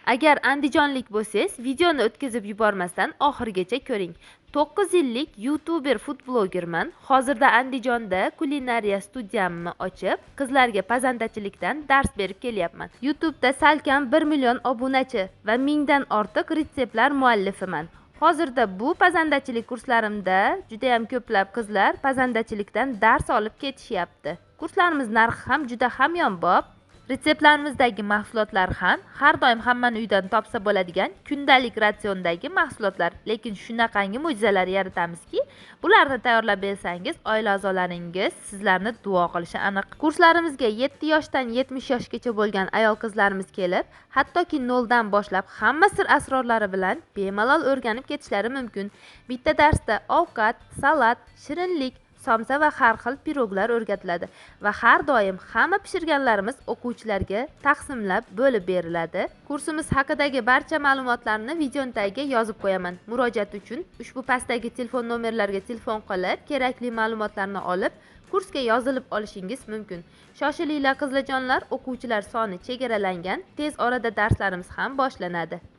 Agar andijonlik bo'lsangiz, videoni o'tkazib yubormasdan oxirigacha ko'ring. 9 yillik youtuber, food blogerman. Hozirda Andijonda kulinariya studiyamni ochib, qizlarga pazandachilikdan dars berib kelyapman. YouTube'da salkam 1 million obunachi va 1000 dan ortiq retseptlar muallifiman. Hozirda bu pazandachilik kurslarimda juda ham ko'plab qizlar pazandachilikdan dars olib ketishyapti. Kurslarimiz narxi ham juda hamyonbop. Retseptlarimizdagi mahsulotlar ham har doim hammani uydan topsa bo'ladigan kundalik ratsiondagi mahsulotlar, lekin shunaqangi mo'jizalar yaratamizki, bularni tayyorlab bersangiz, oila a'zolaringiz sizlarni duo qilishi aniq. Kurslarimizga 7 yoshdan 70 yoshgacha bo'lgan ayol qizlarimiz kelib, hattoki noldan boshlab hamma sir asrorlari bilan bemalol o'rganib ketishlari mumkin. Bitta darsda ovqat, salat, shirinlik, somsa va har xil piroglar o'rgatiladi va har doim hamma pishirganlarimiz o'quvchilarga taqsimlab bo'lib beriladi. Kursimiz haqidagi barcha ma'lumotlarni videoni tagiga yozib qo'yaman. Murojaat uchun ushbu pastdagi telefon nomerlariga telefon qilib, kerakli ma'lumotlarni olib, kursga yozilib olishingiz mumkin. Shoshilinglar, qizlarjonlar, o'quvchilar soni chegaralangan, tez orada darslarimiz ham boshlanadi.